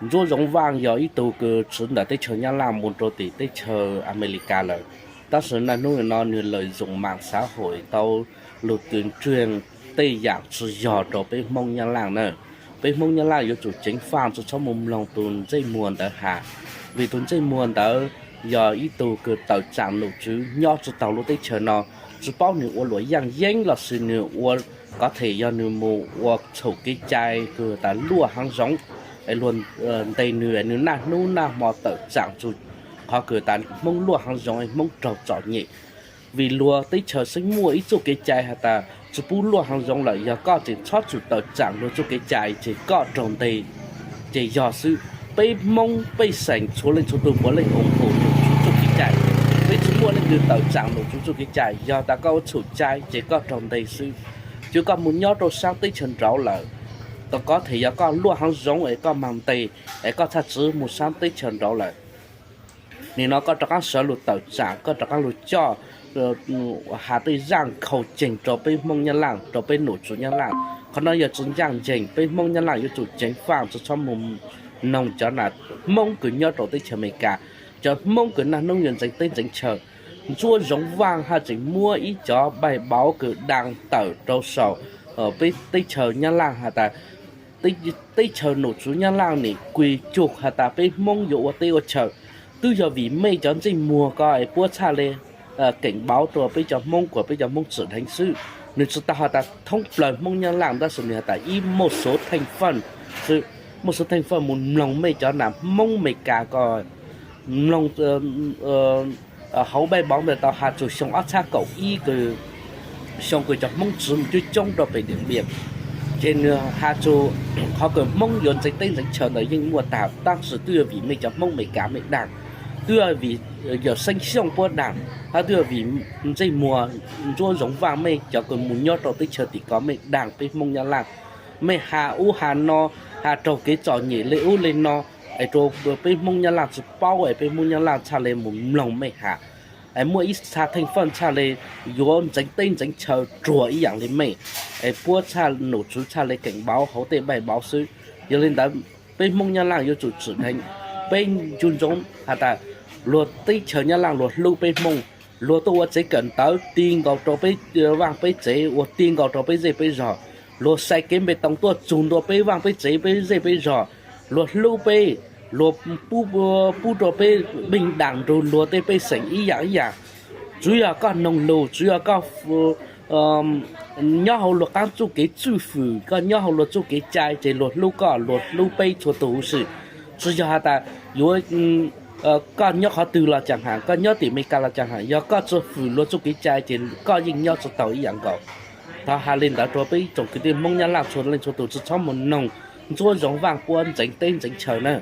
Ntsuab Zoov Vaj yog ib tug kws tshwv ntawm teb chaws Nyab Laj mus rau tim teb chaws Amelikas lawm, tab sis niaj hnub no nwg lawm zoom maam xav hawm tau lug tws nrhiav tej yaam tsi yog rau peb Hmoob Nyab Laj na. Peb Hmoob Nyab Laj yuav tsum ceev faaj tsi txhob mus mloog tug ntsej muag ntawd has, vim tug ntsej muag ntawd yog ib tug kws tawm tsaam nom tswv nyob tsi taug lub teb chaws no, tsi paub nwg ua luam yaaj yeeb lossis nwg ua, kov them yog nwg mus ua txhum kev cai kws tas luaj haav zoov, luag ntes nwg, nwg naj hnub naj hmo tawm tsaam txug qhov kws tas Hmoob luaj haav zoov, Hmoob raug txom nyem. Vim luag teb chaws xeeb muaj ib txuj kev cai has tas tsi pub luaj haav zoov lawm, yog koj tseem txhob txwm tawm tsaam luag txuj kev cai ces koj raug ntes ces yog xwb. Peb Hmoob pej xeem txhua leej txhua tug puav leej ua txuj kev cai, peb tsi muaj leej twg tawm tsaam luag txuj kev cai, yog tas koj ua txhum cai ces koj raug ntes xwb. Ces koj mus nyob rau saab teb chaws nraud lawm, kov them yog koj luaj haav zoov es koj mag ntes es koj txhaj txwv mus saab teb chaws nraud lawm. Nim no koj rov qaab sawv lug tawm tsaam, koj rov qaab lug coj has tej zaaj nkhaus ceeg rau peb Hmoob Nyab Laj, rau peb nom tswv Nyab Laj. Qhov no yog tsi ncaaj nceeg, peb Hmoob Nyab Laj yuav tsum ceev faaj tsi txhob mus noog cov nam Hmoob kws nyob rau teb chaws Amelikas, cov Hmoob kws naj hnub yuav ntxeev teb ntxeev chaw. Ntsuab Zoov Vaj haj tseem muab ib cov npaij npaum kws daa tawm rau saum peb teb chaws Nyab Laj has tas teb chaws nom tswv Nyab Laj nim kws cug has tas peb Hmoob yuav ua teb ua chaw, twb yog vim mej cov ntsej muag ko es puab txhaj le keem npauv rua peb cov Hmoob kuas peb cov Hmoob tsim dheev xwb. Nwg tsi tau has tas thoob plawg Hmoob Nyab Laj tab sis nwg has tas ib muaj suav theej faj, muaj suav theej faj mus mloog mej cov nam Hmoob Amelikas ko, mloog hauv npaij npaum ntawd tau has txug xyoo ob txhab kaum ib kws xyoo kws cov Hmoob txwv mus coob coob rau pem Diam Npiam, ces nwg has txug qhov kws Hmoob yuav ntxeev teb ntxeev chaw ntawd yeej muaj tag, tab sis twb yog vim mej cov Hmoob Amelikas mej daag, twb yog vim Yawm Xeeb Xyooj puab daag, hab twb yog vim ntsej muag Ntsuab Zoov Vaj mej cov kws mus nyob rau teb chaws tim ko mej daag peb Hmoob Nyab Laj. Mej has ub has no, has raug kev txom nyem le ub le no, es rua peb Hmoob Nyab Laj tsi paub es peb Hmoob Nyab Laj txhaj le mus mloog mej has. Es muaj ib txha theej faj txhaj le yuav ntxeev teb ntxeev chaw ruag ib yaam le mej, es puab txhaj nom tswv txhaj le keem npauv hauv tej npaij npauv xwb. Yog le ntawd, peb Hmoob Nyab Laj yuav tsum tsim dheev, peb ncu ntsoov has tas luag teb chaws Nyab Laj luag hlub peb Hmoob, luag tuaj ua tsev kawm ntawv ti nkaus rau peb vaaj peb tsev, ua ti nkaus rau peb zej peb zog, luag sai kev npe toos tuaj txug ntua peb vaaj peb tsev peb zej peb zog, luag hlub peb, luag pub rua peb npeej daam nrug luag tej pej xeem ib yaam ib yaam. Tsuav yog koj noog lug, tsuav yog koj nyob hauv luag qaab txuj kev txwj fwm, koj nyob hauv luag txuj kev cai ces luag hlub koj, luag hlub peb txhua tug huv si. Tsi yog has tas yuav koj nyob qhov twg los caag has, koj nyob tim Amelikas los caag has, yog koj tsi fwm luag txuj kev cai ces koj yeej nyob tsi taug ib yaam nkaus. Thov has le ntawd rua peb tsoom kwv tij Hmoob Nyab Laj txhua leej txhua tug tsi txhob mus noog Ntsuab Zoov Vaj puab ntxeev teb ntxeev chaw na.